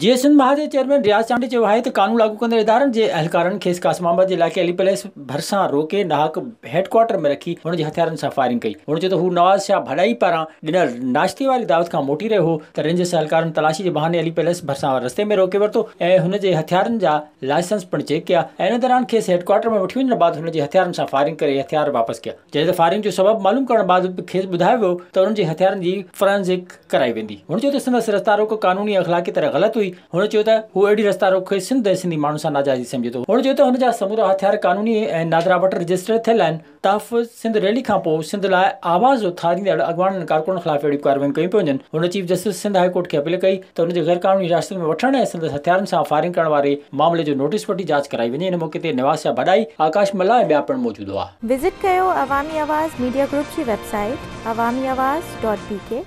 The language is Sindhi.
جيئي سنڌ محاذ جي چيئرمين رياض چانڊيي چيو آهي ته قانون لاڳو ڪندڙ ادارن جي اهلڪارن کيس قاسم آباد جي علائقي علي پليس ڀرسان روڪي ناحق هيڊ ڪوارٽر ۾ رکي هن جي هٿيارن سان فائرنگ ڪئي. هن چيو ته هو نواز شاهه ڀڏائي پاران ڏنل ناشتي واري دعوت کان موٽي رهيو هو ته رينجرز اهلڪارن تلاشي جي بهاني علي پيلس ڀرسان رستي ۾ روڪي ورتو ۽ هن جي هٿيارن جا لائسنس پڻ چيڪ ڪيا ۽ ان دوران کيس هيڊ ڪوارٽر ۾ وٺي وڃڻ بعد هن جي هٿيارن سان فائرنگ ڪري هٿيار واپس ڪيا. جڏهن ته فائرنگ جو سبب معلوم ڪرڻ بعد به کيس ٻڌايو ويو ته انهن جي هٿيارن جي فرانزڪ ڪرائي ويندي. هن چيو ته سندس رستا روڪ قانوني ۽ اخلاقي طرح غلط هئي. هن چيو ته هو اهڙي رستا روڪ کي سنڌ ۽ سنڌي ماڻهن سان ناجائزي سمجهي ٿو. هن چيو ته هن جا سمورا هٿيار قانوني ۽ نادرا وٽ رجسٽر ٿيل آهن. تحفظ سنڌ ريلي کانپوء سنڌ لاء آواز اٿاريندڙ اڳواڻن ۽ ڪارڪنن خلاف اهڙيون ڪارروايون ڪيون پيون وڃن. هن chief justice Sindh high court کي اپيل ڪئي ته هن جي غيرقانوني حراست ۾ وٺڻ ۽ سندس هٿيارن سان فائرنگ ڪرڻ واري معاملي جو نوٽيس وٺي جاچ ڪرائي وڃي. ان موقعي تي نواز شاهه ڀڏائي، آڪاش ملاح ۽ ٻيا پڻ موجود هئا. وزٽ ڪيو عوامي آواز ميڊيا گروپ جي website Awami Awaz dot B K.